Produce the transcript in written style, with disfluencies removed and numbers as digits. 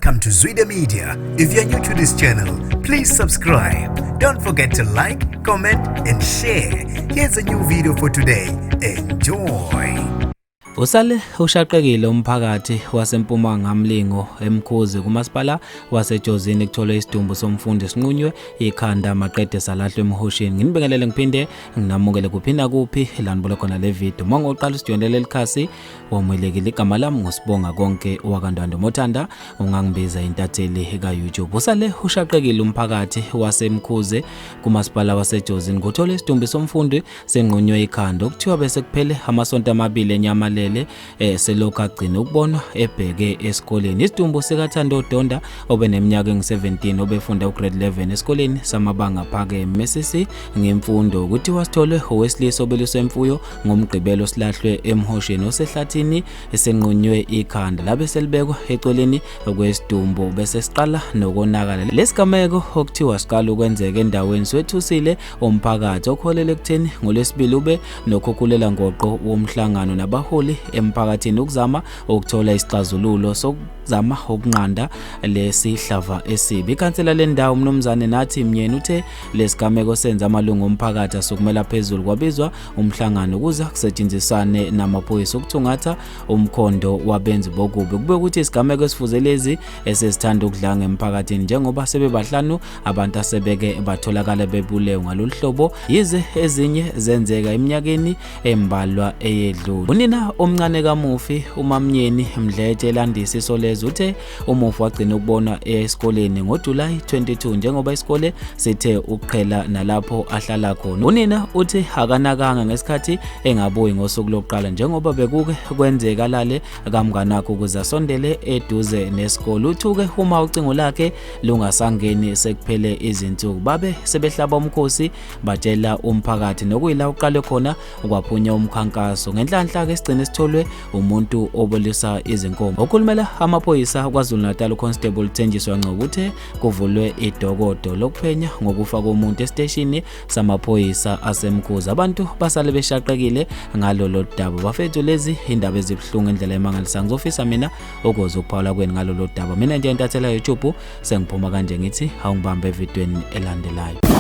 Welcome to Zwida Media. If you're new to this channel, please subscribe. Don't forget to like, comment, and share. Here's a new video for today. Enjoy. Usale ushaqekile umphakathi waseMpumalanga Mlingo eMkhuze kumasipala waseJozini kutholwe isidumbu somfundi sinqunywe ikhanda maqede salahlwa emhosheni. Nginibingelele ngiphinde nginamukele kuphi nakuphi la nibona khona le video. Uma ngoqala usijoyinele lelikhasi wamukelekile, igama lami nguSibonga Konke wakaNdwandwe, mothanda ungangibiza intatheli ka-YouTube. Usale ushaqekile umphakathi waseMkhuze kumasipala waseJozini kutholwe isidumbu somfundi senqunywe ikhanda okuthiwa bese kuphele amasonto amabili enyamalele, selokhu agcina ukubonwa ebheke esikoleni. Isidumbu sikaThando Donda obeneminyaka engu-17 obefunda ugrade 11 esikoleni samabanga aphakeme sisi ngemfundo kuthiwa sitholwe owesilisa obeluswe imfuyo ngoMgqibelo silahlwe emhosheni osehlathini esenqunywe ikhanda labe selibekwa eceleni kwesidumbu bese siqala nokonakala. Lesigameko okuthiwa siqala ukwenzeka endaweni swethusile umphakathi okuholele ekutheni ngoLwesibili ube nokhukhulela ngoqo womhlangano nabaholi emphakathini ukuzama ukuthola isixazululo sokuzama ukunqanda lesihlava esibi. Ikhansela lendawo uMnumzane Nathi Mnyeni uthe lesigameko senza amalungu omphakathi asukumela phezulu kwabizwa umhlangano ukuze kusetshenziswane namaphoyisa ukuthungatha umkhondo wabenzi bokubi. Kube ukuthi isigameko esifuze lezi esesithanda ukudlanga emphakathini njengoba sebebahlanu abantu asebeke batholakala bebulewe ngalolu hlobo, yize ezinye zenzeka eminyakeni embalwa eyedlule. Unina omncane kamufi uMamnyeni Mdletshe elandisa Isolezwe uthe umufi wagcina ukubonwa esikoleni ngoJulayi 22 njengoba isikole sithe ukuqhela nalapho ahlala khona. Unina uthi akanakanga ngesikhathi engabuyi ngosuku lokuqala njengoba bekuke kwenzeka lale kamnganakhe ukuze asondele eduze nesikole. Uthuke uma ucingo lakhe lungasangeni sekuphele izinsuku. Babe sebehlaba umkhosi batshela umphakathi nokuyila uqale khona kwaphunya umkhankaso. Ngenhlanhla-ke sigcine sitholwe umuntu obolisa izinkomo. Okhulumela amaphoyisa KwaZulu-Natal uConstable Thenjiswa Ngcobo uthe kuvulwe idokodo lokuphenya ngokufa komuntu esiteshini samaphoyisa aseMkhuze. Abantu basale beshaqekile ngalolo daba. Bafethu, lezi indaba ezibuhlungu indlela emangalisayo. Ngizofisa mina ukuzwa ukuphawula kwenu ngalolo daba. Mina nje intathela YouTube sengiphuma kanje ngithi awungibambe evidweni elandelayo.